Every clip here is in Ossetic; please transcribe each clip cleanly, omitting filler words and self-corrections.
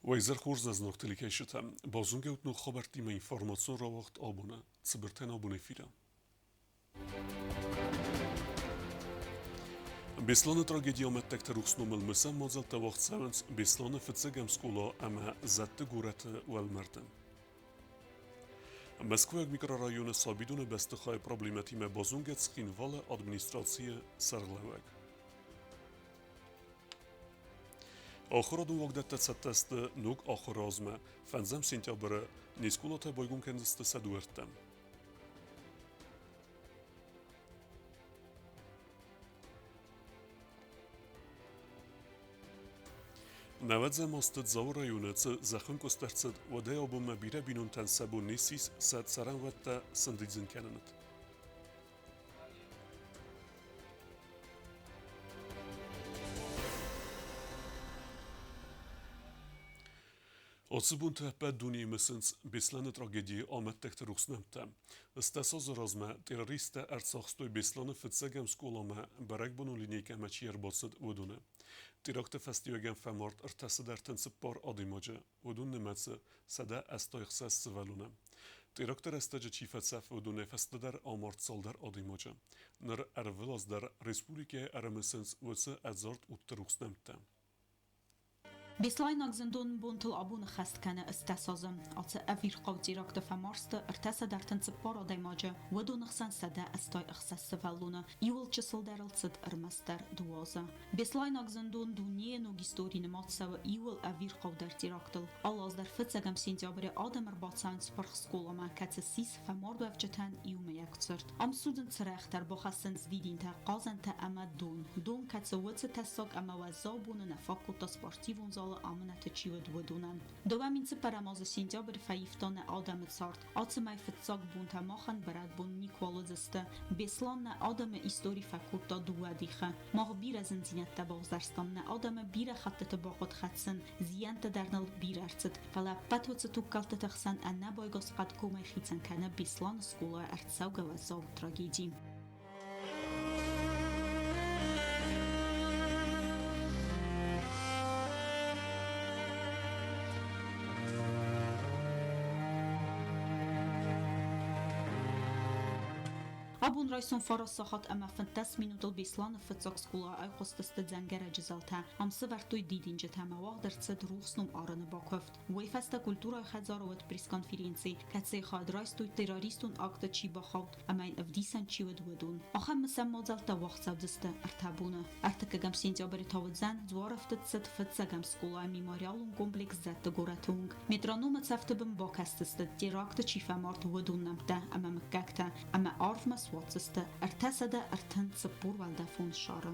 Уӕ изӕр хорз ӕзног телекӕсджытӕ! Базонгӕ ут ног хабӕрттимӕ информацион рауагъд абоны цыбыртӕн абон эфиры. Беслӕны трагедийы амӕттӕгты рухс номыл мысӕн мадзӕлттӕ уагъд цӕуынц Беслӕны фыццӕгӕм скъола ӕмӕ Зӕдты горӕты уӕлмӕрды. Мӕскуыйаг микрорайоны сабидоны бӕстыхайы проблемӕтимӕ базонгӕ Цхинвалы администрацийы сӕргълӕууӕг. Ахуырадон уагдӕттӕ цӕттӕ сты ног ахуыры азмӕ. Фӕндзӕм сентябры не скъолатӕ байгом кӕндзысты сӕ дуӕрттӕ. Нӕуӕдзӕм азты Дзауы районы цы зӕххӕнкъуыст ӕрцыд, уӕдӕй абонмӕ бирӕ бинонтӕн сӕ бон не ссис сӕ цӕрӕнуӕттӕ сӕндидзын кӕнын. Ацы бонты ӕппӕт дунейы мысынц Беслӕны трагедийы амӕттӕгты рухс нӕмттӕ. Стӕсазы размӕ террористтӕ ӕрцахстой Беслӕны фыццӕгӕм скъоламӕ бӕрӕгбонон линейкӕмӕ чи ӕрбацыд, уыдоны. Теракты фӕстиуӕгӕн фӕмард 334 адӕймаджы, уыдон нымӕцы 186 сывӕллоны. Теракты рӕстӕджы чи фӕцӕф, уыдонӕй фӕстӕдӕр амард цалдӕр адӕймаджы. Ныр ӕрвылаз дӕр республикӕйы ӕрымысынц уыцы ӕдзард удты рухс нӕмттӕ. Беслӕйнаг зындон бонтыл абоны хӕст кӕны ӕстӕс азы. Ацы ӕвирхъау теракты фӕмарсты 334 адӕймаджы, уыдоны хсӕн 186 сывӕллоны, иуыл чысылдӕрыл цыд ӕрмӕстдӕр дыууӕ азы. Беслӕйнаг зындон дунейы ног истори нымад цӕуы иуыл ӕвирхъаудӕр терактыл. Алы аз дӕр фыццӕгӕм сентябры адӕм ӕрбацӕуынц пырх скъоламӕ, кӕцы ссис фӕмардуӕвджытӕн иумӕйаг цырт. Ам судзынц цырӕгътӕ, ӕрбахӕссынц дидинтӕ, хъазӕнтӕ ӕмӕ дон. Дон, кӕцы уыцы тӕссаг ӕмӕ уӕззау боны нӕ фаг кодта спортивон залы амынӕты чи уыд, уыдонӕн. 2004 азы сентябры фӕивта нӕ адӕмы цард. Ацы мӕй фыццаг бонтӕ махӕн бӕрӕгбон никуал уыдзысты. Беслан нӕ адӕмы истори фӕкодта дыууӕ дихы. Мах бирӕ зындзинӕдтӕ бавзӕрстам, нӕ адӕмы бирӕ хӕттыты бахъуыд хӕцын, зиӕнттӕ дӕр ныл бирӕ ӕрцыд, фӕлӕ ӕппӕт уыцы тугкалдтыты хсӕн ӕнӕбайгас хъӕдгомӕй хицӕн кӕны Беслӕны скъолайы ӕрцӕугӕ уӕззау трагеди. Абон райсом фараст сахат ӕмӕ 15 минутыл Беслӕны фыццаг скъола айхъуыстысты дзӕнгӕрӕджы зӕлтӕ. Ам сӕвӕрдтой дидинджытӕ ӕмӕ уагъд ӕрцыд рухс ном арыны бакуывд. Уый фӕстӕ культурӕйы хӕдзары уыд пресс-конференци, кӕцыйы хайад райстой террористон акты чи бахауд ӕмӕ йын ӕвдисӕн чи уыд, уыдон. Ахӕм мысӕн мадзӕлттӕ уагъд цӕудзысты ӕртӕ боны. Ӕртыккӕгӕм сентябры та уыдзӕн дзуарӕфтыд цыд фыццӕгӕм скъолайы мемориалон комплекс Зӕдты горӕты онг. Метрономы цӕфты бын бакӕсдзысты, теракты чи фӕмард, уыдон нӕмттӕ ӕмӕ мыггӕгтӕ ӕмӕ арвмӕ суадздзысты 334 уӕлдӕфон шары.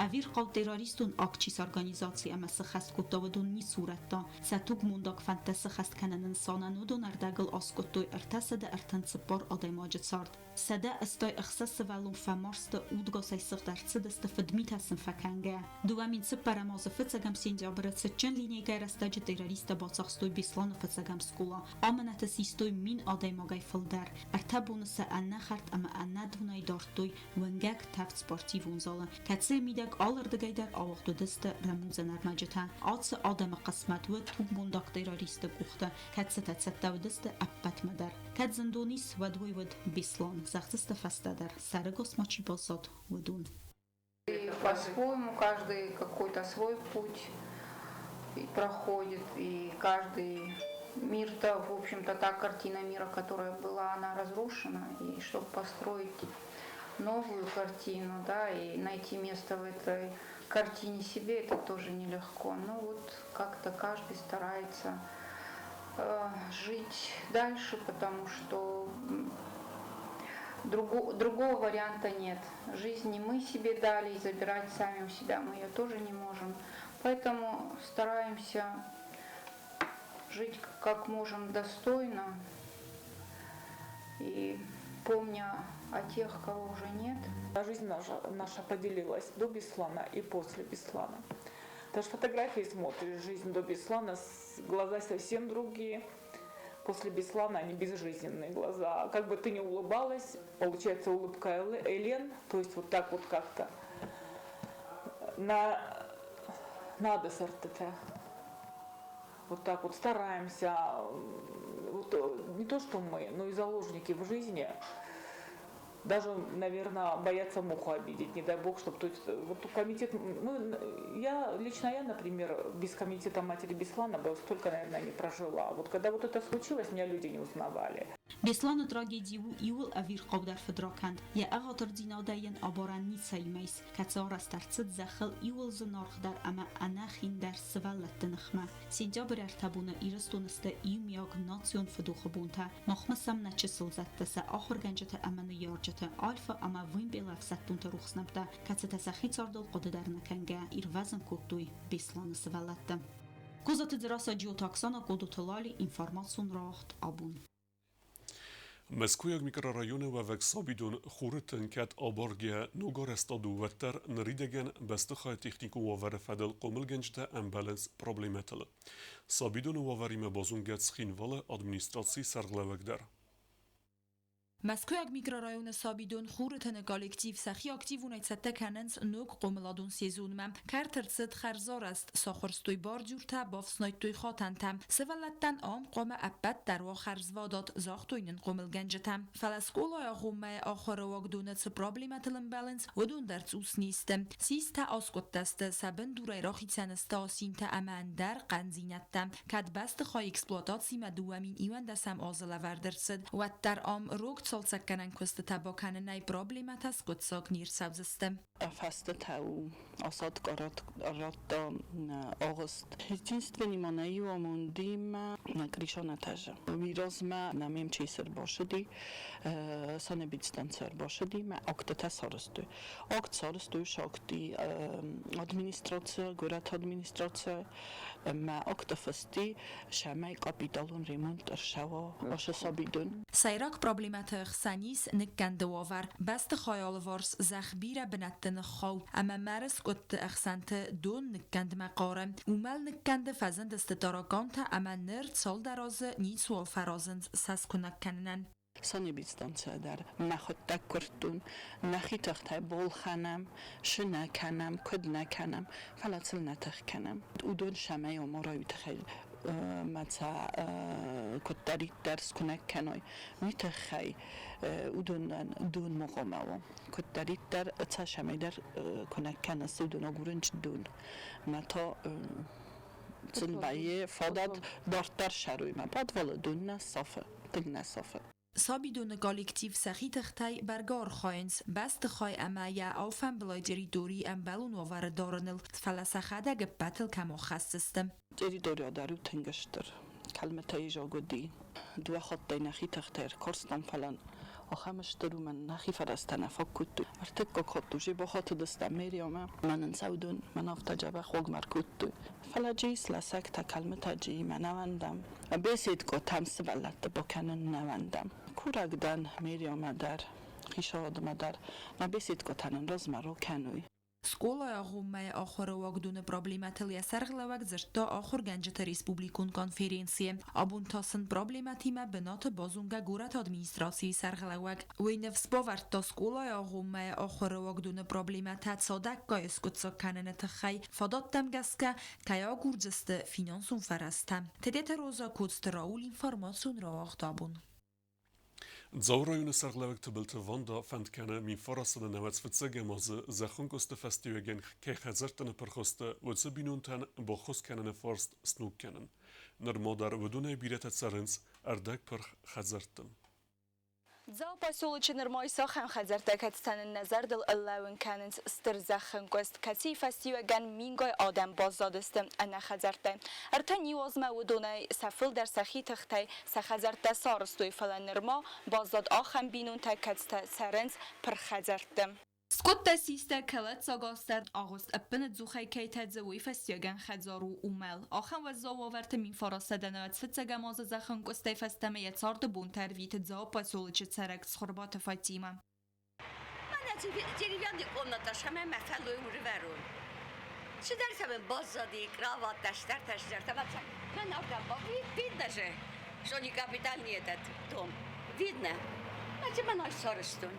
Ӕвирхъау террористон акт чи сорганизаци ӕмӕ сыххӕст кодта, уыдон ницы урӕдта. Сӕ тугмондаг фӕндтӕ сыххӕст кӕныны нысанӕн уыдон ӕрдӕгыл аскъуыдтой 334 адӕймаджы цард. 186 сывӕллон фӕмарсты, удгасӕй сыгъд ӕрцыдысты фыдмитӕ сын фӕкӕнгӕ. 2004 азы фыццӕгӕм сентябры цытджын линейкӕйы рӕстӕджы террористтӕ бацахстой Беслӕны фыццӕгӕм скъола. Амынӕты систой мин адӕймагӕй фылдӕр. Ӕртӕ боны сӕ ӕнӕхӕрд ӕмӕ ӕнӕдонӕй дардтой уынгӕг тӕвд спортивон залы, кӕцыйы мидӕг алырдыгӕй дӕр ауагъд уыдысты рӕмудзӕн ӕрмӕджытӕ. Ацы адӕмы хъысмӕт уыд тугмондаг террористты къухты, кӕцытӕ цӕттӕ уыдысты ӕппӕтмӕ дӕр. Кӕд зындон ис, уӕд уый уыд Беслан, зӕгъдзысты фӕстӕдӕр, сӕрыгос ма чи баззад, уыдон. По-своему каждый какой-то свой путь проходит, и каждый мир-то, в общем-то, та картина мира, которая была, она разрушена, и чтобы построить новую картину, да, и найти место в этой картине себе, это тоже нелегко. Но вот как-то каждый старается жить дальше, потому что другого варианта нет. Жизнь не мы себе дали, и забирать сами у себя мы ее тоже не можем. Поэтому стараемся жить как можем достойно и помня о тех, кого уже нет. Жизнь наша поделилась до Беслана и после Беслана. Даже фотографии смотришь, жизнь до Беслана, глаза совсем другие. После Беслана они безжизненные глаза. Как бы ты ни улыбалась, получается улыбка Элен, то есть вот так вот как-то. На надо сартата. Вот так вот стараемся. Вот, не то, что мы, но и заложники в жизни даже, наверное, боятся муху обидеть, не дай бог, чтобы... То есть, вот комитет... Ну, я, лично я, например, без комитета матери Беслана бы столько, наверное, не прожила. Вот когда вот это случилось, меня люди не узнавали. Бесланы трагеди у иууыл ӕвирхъаудӕр фыдракӕнд, йӕ ӕгъатырдзинадӕй йын абарӕн ницӕимӕ ис, кӕцы арӕзт ӕрцыд зӕххыл иууыл зынаргъдӕр ӕмӕ ӕнӕхиндӕр сывӕллӕтты ныхмӕ. Сентябры ӕртӕ боны Ирыстоны сты иумиаг национ фыдохы бонтӕ. Мах мысӕм нӕ чысыл зӕдты, сӕ ахуыргӕнджыты ӕмӕ ныййарджыты, Альфа ӕмӕ Вымпелы ӕфсӕддонты рухс нӕмттӕ, кӕцытӕ сӕхи цардыл хъуыды дӕр нӕ кӕнгӕйӕ ирвӕзын кодтой Беслӕны сывӕллӕтты. Козаты Дзерассӕ, Джиоты Оксана, Къодоты Лали, информацион рауагъд Абон. Мӕскуыйаг микрорайоны уӕвӕг сабидон Хуры тын кӕд абаргӕ ног арӕзтад у, уӕддӕр ныридӕгӕн бӕстыхайы техникон уавӕры фӕдыл хъомылгӕнджытӕ ӕмбӕлынц проблемӕтыл. Сабидоны уавӕримӕ базонгӕ Цхинвалы администрацийы сӕргълӕууӕг дӕр. Мӕскуыйаг микрорайоны сабидон Хуры тыны коллектив сӕхи активонӕй цӕттӕ кӕнынц ног хъомыладон сезонмӕ. Кӕрт ӕрцыд хӕрзарӕзт, сахуырстой бордюртӕ, бафснайдтой хатӕнтӕ. Сывӕллӕттӕн ам хъуамӕ ӕппӕт дӕр уа хӕрзвадат, загътой нын хъомылгӕнджытӕ. Фӕлӕ скъолайы агъоммӕйы ахуыры уагдоны цы проблемӕтыл ӕмбӕлынц, уыдон дӕр цъус не сты. Систӕ аскъуыдтӕ сты, сӕ бындурӕй рахицӕн сты асинтӕ ӕмӕ ӕндӕр хъӕндзинӕдтӕ. Кӕд бӕстыхай эксплуатацимӕ 2021 азы лӕвӕрд ӕрцыд, уӕддӕр ам рог цалцӕггӕнӕн куыстытӕ бакӕнынӕй проблемӕтӕ скъуыддзаг не рцӕудзысты. Фӕстӕтӕ у осадка радта агъуыст. Единственный ма нӕ иу амондимӕ нӕ крыша на этаже. Уый размӕ нӕм МЧС ӕрбацыди, санэпидстанцӕ ӕрбацыди, мӕ актытӕ сарӕзтой. Акт сарӕзтой сакти администрацийӕ, горӕты администрацийӕ ӕмӕ акты фысти, цӕмӕй капиталон ремонт ӕрцӕуа ацы сабидон. Сӕйраг проблемӕты хсӕн ис ныккӕнды уавӕр. Бӕстыхайы алыварс зӕхх бирӕ бынӕтты ныххауд ӕмӕ мӕры скъуыдты ӕхсӕнты дон ныккӕндмӕ хъары. Уымӕл ныккӕнды фӕзындысты таракантӕ ӕмӕ ныр цалдӕр азы ницуал фӕразынц сӕ скуынӕг кӕнынӕн. Санэпидстанцӕ дӕр мӕхуӕдтӕг курдтон, нӕхи тыхтӕй балхӕнӕм, шы нӕ кӕнӕм, куыд нӕ кӕнӕм, фӕлӕ сыл нӕ тых кӕнӕм. Уыдон сӕмӕй оморой тыххӕй ма сӕ куыддӕриддӕр скуынӕг кӕной, уый тыххӕй уыдонӕн дон ма хъуамӕ уа. Куыддӕриддӕр цасӕмӕй дӕр куынӕг кӕнынц, уыдон агурынц дон. Мӕ та сын вӕййы фадат дарддӕр сӕруймӕ. Подвалы дон нӕ сафы, тынг нӕ сафы. Сабидоны коллектив сӕхи тыхтӕй бӕргӕ архайынц бӕстыхай ӕмӕ йӕ алфӕмбылай территори ӕмбӕлон уавӕры дарыныл, фӕлӕ сӕхӕдӕг ӕппӕтыл кӕм аххӕсдзысты. Территория дӕр у тынг стыр. Кӕлмытӕй заг уыди. Дыууӕ хаттӕй нӕхи тыхтӕй ӕркарстам, фӕлӕ ахӕм стыр у, мӕн нӕхи фӕрӕзтӕ нӕ фаг кодтой. Ӕртыккаг хатт уже бахатыдыстӕм мэриямӕ. Мӕнӕн сӕудон, мӕн афтӕ дзӕбӕх уагмӕ ӕркодтой. Фӕлӕ джи сласӕгтӕ кӕлмытӕ джиимӕ нӕ уӕндӕм. Беседкотӕм сывӕллӕтты бакӕнын нӕ уӕндӕм. Курӕг дӕн мэриямӕ дӕр, хицауадмӕ дӕр, нӕ беседкотӕ нын размӕ ракӕной. Скъолайы агъоммӕйы ахуыры уагдоны проблемӕтыл йӕ сӕргълӕууӕг дзырдта ахуыргӕнджыты республикон конференцийы. Абон та сын проблемӕтимӕ бынаты базонгӕ горӕты администрацийы сӕргълӕууӕг. Уый ныфс бавӕрдта скъолайы агъоммӕйы ахуыры уагдоны проблемӕтӕ цадӕггай скъуыддзаг кӕныны тыххӕй фадӕттӕм гӕсгӕ кӕй агурдзысты финансон фӕрӕзтӕ. Тедеты Роза, Коцты Рауль, информацион рауагъд абон. Дзауы районы сӕргълӕууӕг Тыбылты Ванда фӕнд кӕны 1995 фыццӕгӕм азы зӕххон куысты фӕстиуӕгӕн кӕй хӕдзӕртты ныппырх сты, уыцы бинонтӕн баххуыс кӕныны фарст сног кӕнын. Нырма дӕр уыдонӕй бирӕтӕ цӕрынц ӕрдӕгпырх хӕдзӕртты. Дзауы поселочы нырма цахӕм хӕдзӕрттӕ кӕцытӕн нӕ зӕрдыл ӕрлӕууын кӕнынц стыр зӕххӕнкъуыст, кӕцыйы фӕстиуӕгӕн мингай адӕм баззадысты ӕнӕ хӕдзӕрттӕй. Ӕртӕ ниуазмӕ уыдонӕй сӕ фылдӕр сӕхи тыхтӕй сӕ хӕдзӕрттӕ сарӕзтой, фӕлӕ нырма баззад ахӕм бинонтӕ, кӕцытӕ цӕрынц пырх хӕдзӕртты. Скъуыдтӕ систӕ кӕлӕддзаг астӕрд агъуыст ӕппынӕдзухӕй кӕй тӕдзы, уый фӕстиуӕгӕн хӕдзар у уымӕл. Ахӕм уӕззау уавӕрты 1995 азы зӕххӕнкъуыстӕй фӕстӕмӕ йӕ царды бонтӕ ӕрвиты Дзауы поселочы цӕрӕг Цхуырбаты Фатимӕ. Мӕнӕ деревянный комната сӕмӕ мӕ фӕллой урывӕрон. Цыдӕр сӕмӕ баззади, кроваттӕ, стӕртӕ, стӕртӕ. Мӕн ардӕм видно же. Что не капитальный этот дом. Видно. А тебе наш сарыстон.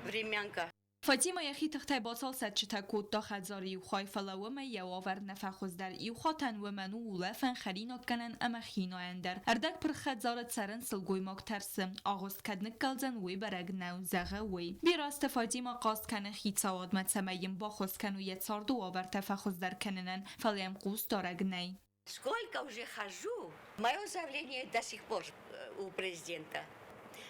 Времянка. Фатимӕ йӕхи тыхтӕй бацалцӕджытӕ кодта хӕдзары иу хай, фӕлӕ уымӕй йӕ уавӕр нӕ фӕхуыздӕр. Иу хатӕн уымӕн у улӕфӕн, хӕринаггӕнӕн ӕмӕ хинайӕн дӕр. Ӕрдӕгпырх хӕдзары цӕрын сылгоймаг тӕрсы. Агъуыст кӕд ныккӕлдзӕн, уый бӕрӕг нӕу, зӕгъы уый. Бирӕ азты Фатимӕ хъаст кӕны хицауадмӕ, цӕмӕй йын баххуыс кӕной йӕ царды уавӕртӕ фӕхуыздӕр кӕнынӕн, фӕлӕ йӕм хъусдарӕг нӕй. Сколько уже хожу, мое заявление до сих пор у президента.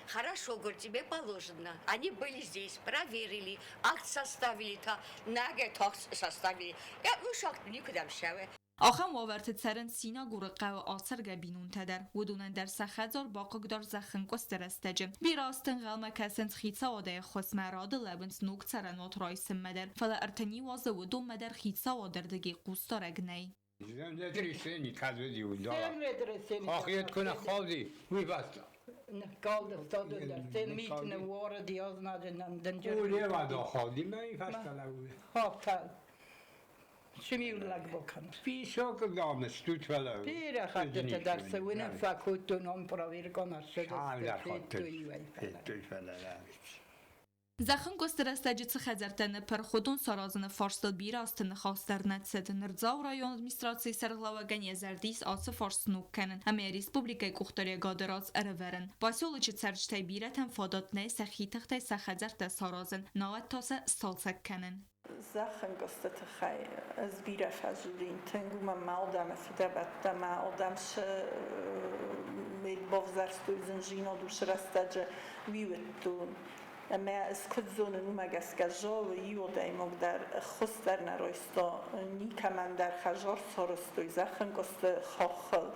Хорошо, говорит, тебе положено. Они были здесь, проверили, акт составили, та, нагет акт составили. Я уж акт никуда мшаве. Ахӕм уавӕрты цӕрынц Синагуры хъӕуы ацӕргӕ бинонтӕ дӕр. Уыдонӕн дӕр сӕ хӕдзар бахъыгдард зӕххӕнкъуысты рӕстӕджы. Бирӕ азты ӕнхъӕлмӕ кӕсынц хицауадӕй ӕххуысмӕ, рады лӕууынц ног цӕрӕнуат райсынмӕ дӕр. Фӕлӕ 30 азы уыдонмӕ дӕр хицауады рдыгӕй хъусдарӕг нӕй. Зӕххӕнкъуысты рӕстӕджы цы хӕдзӕрттӕ ныппырх, уыдон саразыны фарстыл бирӕ азты ныхас дӕр нӕ цыд. Ныр Дзауы районы администрацийы сӕргълӕууӕгӕн йӕ зӕрды ис ацы фарст сног кӕнын ӕмӕ йӕ республикӕйы къухдариуӕгады раз ӕрӕвӕрын. Поселочы цӕрджытӕй бирӕтӕн фадат нӕй сӕхи тыхтӕй сӕ хӕдзӕрттӕ саразын, науӕд та сӕ сцалцӕг кӕнын. Зӕххӕнкъуысты тыххӕй ӕз бирӕ фӕзылдин тынг, уымӕн мӕ адӕмы фыдӕбӕттӕ, мӕ адӕм цы бавзӕрстой зындзинад уыцы рӕстӕджы, уый уыдтон. Ӕмӕ ӕз куыд зонын, уымӕ гӕсгӕ залы иу адӕймаг дӕр ӕххуыс дӕр нӕ райста, никӕмӕн дӕр хӕдзар сарӕзтой зӕххӕнкъуысты хаххыл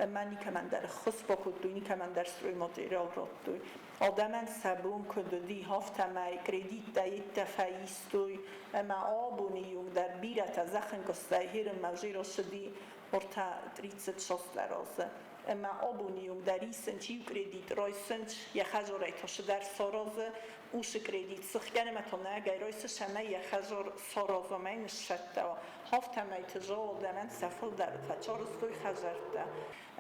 ӕмӕ никӕмӕн дӕр ӕххуыс бакодтой, никӕмӕн дӕр стройматериал радтой. Адӕмӕн сӕ бон куыд уыди, афтӕмӕй кредиттӕ йедтӕ фӕистой ӕмӕ абоны онг дӕр бирӕтӕ зӕххӕнкъуыстӕй хӕрынмӕ зӕроссыди ӕртӕ 36 азы. Ӕмӕ абоны онг дӕр исынц иу кредит райсынц, йӕ хӕдзарӕй та цыдӕр саразы, уыцы кредит сыхгӕны ӕмӕ та ногӕй райсы, цӕмӕй йӕ хӕдзар сараза ӕмӕ йын ссӕтта. Афтӕмӕй та адӕмӕн сӕ фылдӕр фӕцарӕзтой хӕдзӕрттӕ.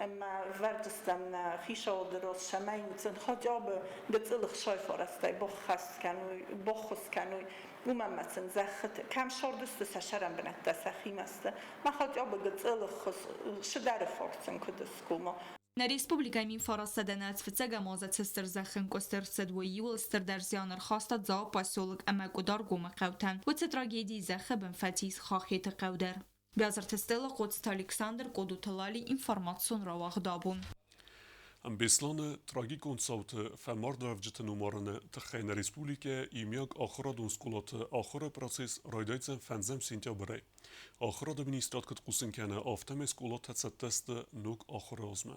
Ӕмӕ вӕрдзыстӕм нӕ хицауады раз, цӕмӕй сын хотя бы гыццыл ӕхцайы фӕрӕзтӕй баххуыс кӕной, уымӕн ӕмӕ сын зӕххыты кӕм сардысты сӕ цӕрӕнбынӕттӕ сӕхимӕ сты, ма хотя бы гыццыл ӕххуыс цыдӕры фӕрцы куыд скома. Нӕ республикӕйы 1995 азы цы стыр зӕххӕнкъуыст ӕрцыд, уый иууыл стырдӕр зиан ӕрхаста Дзауы поселок ӕмӕ Къуыдаргомы хъӕутӕн. Уыцы трагедийы зӕххы бын фӕцис Хахеты хъӕу дӕр. Биазырты Стелла, Хъоцыты Александр, Къодоты Лали, информацион рауагъд абон. Беслӕны трагикон цауты фӕмардуӕвджыты номарыны тыххӕй нӕ республикӕйы иумиаг ахуырадон скъолаты ахуыры процесс райдайдзӕн 5 сентябрӕй. Ахуырады министрад куыд хъусын кӕны, афтӕмӕй скъолатӕ цӕттӕ сты ног ахуыры азмӕ.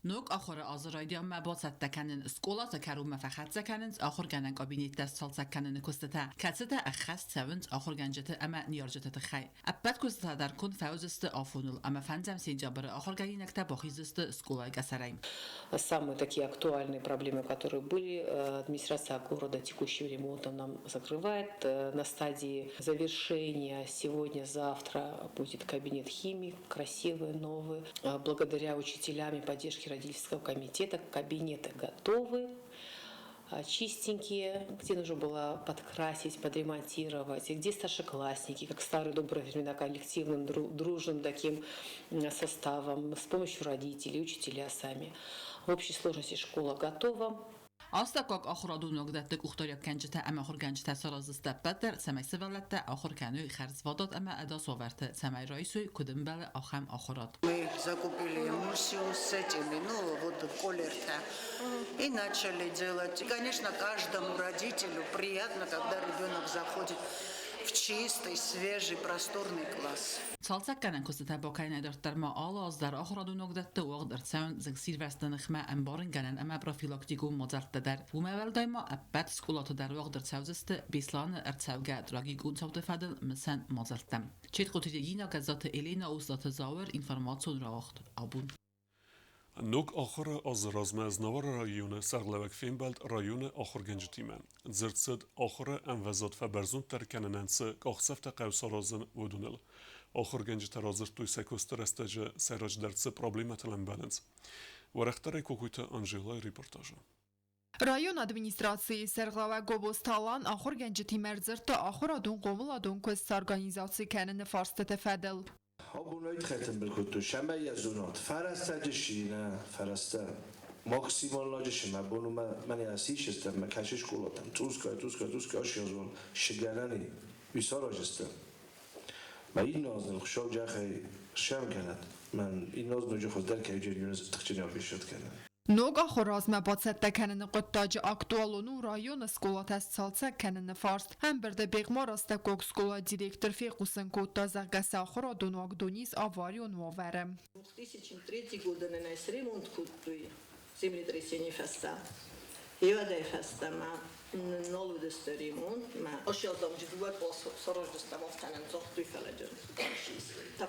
Ног ахуыры азы райдианмӕ бацӕттӕ кӕнын, скъолаты кӕронмӕ фӕхӕццӕ кӕнынц ахуыргӕнӕн кабинеттӕ сцалцӕг кӕныны куыстытӕ, кӕцытӕ ӕххӕст цӕуынц ахуыргӕнджыты ӕмӕ ныййарджыты тыххӕй. Ӕппӕт куыстытӕ дӕр конд фӕуыдзысты афоныл ӕмӕ 5 сентябры ахуыргӕнинӕгтӕ бахиздзысты скъолайы къӕсӕрӕй. Самые такие актуальные проблемы, которые были, администрация города текущим ремонтом нам закрывает. На стадии завершения сегодня-завтра будет кабинет химии, красивый, новый. Благодаря учителям и поддержке родительского комитета кабинеты готовы, чистенькие, где нужно было подкрасить, подремонтировать, и где старшеклассники, как в старые добрые времена, коллективным, дружным таким составом, с помощью родителей, учителя сами. В общей сложности школа готова. Астӕуккаг ахуырадон уагдӕтты къухдариуӕггӕнджытӕ ӕмӕ ахуыргӕнджытӕ сараздзысты ӕппӕт дӕр, цӕмӕй сывӕллӕттӕ ахуыр кӕной хӕрзвадат ӕмӕ ӕдас уавӕрты, цӕмӕй райсой, куыд ӕмбӕлы, ахӕм ахуырад. Мы закупили эмульсию с этими, ну, вот колертӕ, и начали делать. И, конечно, каждому родителю приятно, когда ребенок заходит в чистый, свежий, просторный класс. Цалцӕггӕнӕн куыстытӕ бакӕнынӕй дарддӕр ма алы аз дӕр ахуырадон уагдӕтты уагъд ӕрцӕуынц зынгсирвӕзты ныхмӕ ӕмбарынгӕнӕн ӕмӕ профилактикон мадзӕлттӕ дӕр. Уымӕй уӕлдай ма ӕппӕт скъолаты дӕр уагъд ӕрцӕудзысты Беслӕны ӕрцӕугӕ трагикон цауты фӕдыл мысӕн мадзӕлттӕ. Четкъоты Регина, Гӕззаты Елена, Остъаты Зауыр, информацион рауагъд абон. Ног ахуыры азы размӕ Знауыры районы сӕргълӕууӕг фембӕлд районы ахуыргӕнджытимӕ. Дзырд цыд ахуыры ӕмвӕзад фӕбӕрзонддӕр кӕнынӕн цы къахдзӕфтӕ хъӕуы саразын, уыдоныл. Ахуыргӕнджытӕ радзырдтой сӕ куысты рӕстӕджы сӕйраджыдӕр цы проблемӕтыл ӕмбӕлынц. Уӕрӕхдӕрӕй Кокойты Анжелайы репортажы. Районы администрацийы сӕргълӕууӕг Гобозты Алан ахуыргӕнджытимӕ ӕрдзырдта ахуырадон-хъомыладон куыст сорганизаци кӕныны фарстыты фӕдыл. Абон ӕртымбыл кодтой, цӕмӕй зонат, фӕрӕстӕджы нӕ фӕрӕстӕ. Максималладжы мӕ бон мӕнӕ сисыстӕм, мӕ кӕсы скъолатӕм, цъусгай, цъусгай, цъусгай асиазон, шыгӕнӕни, уый саразыстӕм. Мӕ инназын хуыцау джахӕй сӕм кӕнӕд, мӕн инназ ноджы хуыздӕр кӕй джерюныз тыхджын абисӕд кӕнӕд. Ног ахуыры размӕ бацӕттӕ кӕныны хъуыддаджы актуалон у районы скъолатӕ сцалцӕг кӕныны фарст. Ӕмбырды Бегъмарастӕггаг скъолайы директор фехъусын кодта, зӕгъгӕ, сӕ ахуырадон уагдон ис аварион уавӕры. 2003 годы нын ӕй сремонт кодтой землетрясение фӕстӕ. Еуӕдӕй фӕстӕмӕ нал уыдысты ремонт. Мӕ асиазамджы дыууӕ кълас сараздыстӕм афтӕнӕн загътой фӕлӕджы.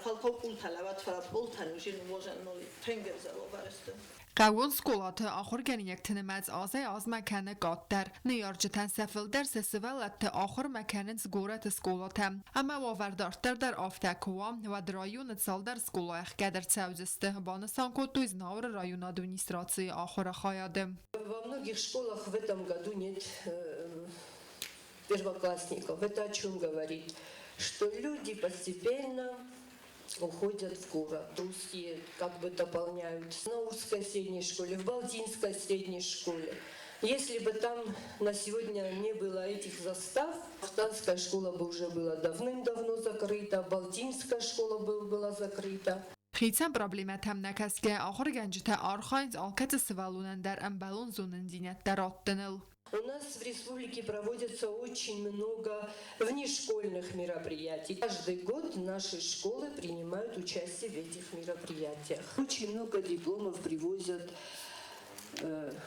Фӕлтау къултӕ лӕвӕрд, фӕлӕ пъолтӕн уже ныуазӕн нал тенгерзӕл авӕрсты. Хъӕууон скъолаты ахуыргӕнинӕгты нымӕц азӕй-азмӕ кӕны къаддӕр. Ныййарджытӕн сӕ фылдӕр сӕ сывӕллӕтты ахуырмӕ кӕнынц горӕты скъолатӕ. Ӕмӕ уавӕр дарддӕр дӕр афтӕ куы уа, уӕд районы цалдӕр скъола ӕхгӕд ӕрцӕудзысты, банысан кодтой Знауыры районы администрацийы ахуыры хайады. Во многих школах в этом году нет первоклассников. Это о чем говорит? Что люди постепенно уходят в город. Русские как бы дополняют на Узкой средней школе, в Балтинской средней школе. Если бы там на сегодня не было этих застав, Ахтанская школа бы уже была давным-давно закрыта, Балтинская школа бы была закрыта. Хицӕн проблемӕтӕм нӕ кӕсгӕ, ахуыргӕнджытӕ архайынц алкӕцы сывӕллонӕн дӕр ӕмбӕлон зонындзинӕдтӕ раттыныл. У нас в республике проводится очень много внешкольных мероприятий. Каждый год наши школы принимают участие в этих мероприятиях. Очень много дипломов привозят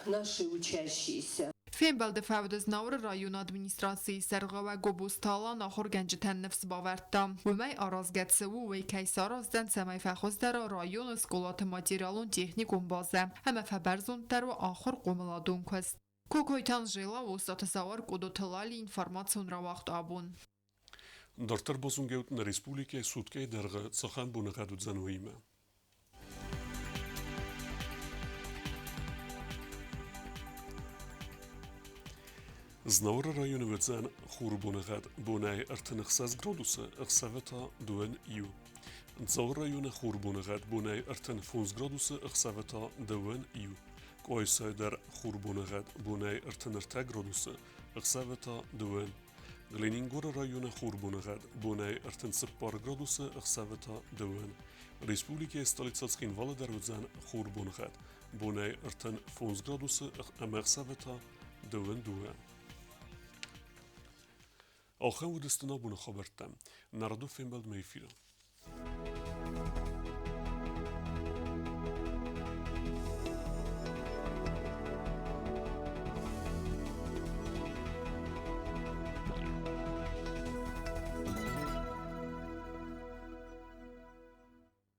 наши учащиеся. Фембӕлды фӕуды Знауыры районы администрацийы сӕргълӕууӕг Гобозты Алан ахуыргӕнджытӕн ныфс бавӕрдта, уымӕй аразгӕ цы у, уый кӕй сараздзӕн, цӕмӕй фӕхуыздӕра районы скъолаты материалон-техникон базӕ ӕмӕ фӕбӕрзонддӕр уа ахуыр-хъомыладон куыст. Кокойты Анжела, Остъаты Зауыр, Къодоты Лали, информацион рауагъд абон. Дарддӕр базонгӕут нӕ республикӕйы суткӕйы дӕргъы цахӕм боныгъӕд уыдзӕн, уыимӕ. Знауыры районы уыдзӕн хуры боныгъӕд бонӕй 36 градусы, ӕхсӕвы та 21. Дзауы районы хуры боныгъӕд бонӕй 35 градусы, ӕхсӕвы та 21. Къуайсайы дӕр хуры боныгъӕд бонӕй 33 градусы, ӕхсӕвы та 2. Ленингоры районы хуры боныгъӕд бонӕй 34 градусы, ӕхсӕвы та 2. Республикӕйы столицӕ Цхинвалы дӕр уыдзӕн хуры боныгъӕд бонӕй 35 градусы ӕмӕ ӕхсӕвы та 22. Ахӕм уыдысты нӕ абоны хабӕрттӕ. Нӕ радон фембӕлдмӕ эфиры.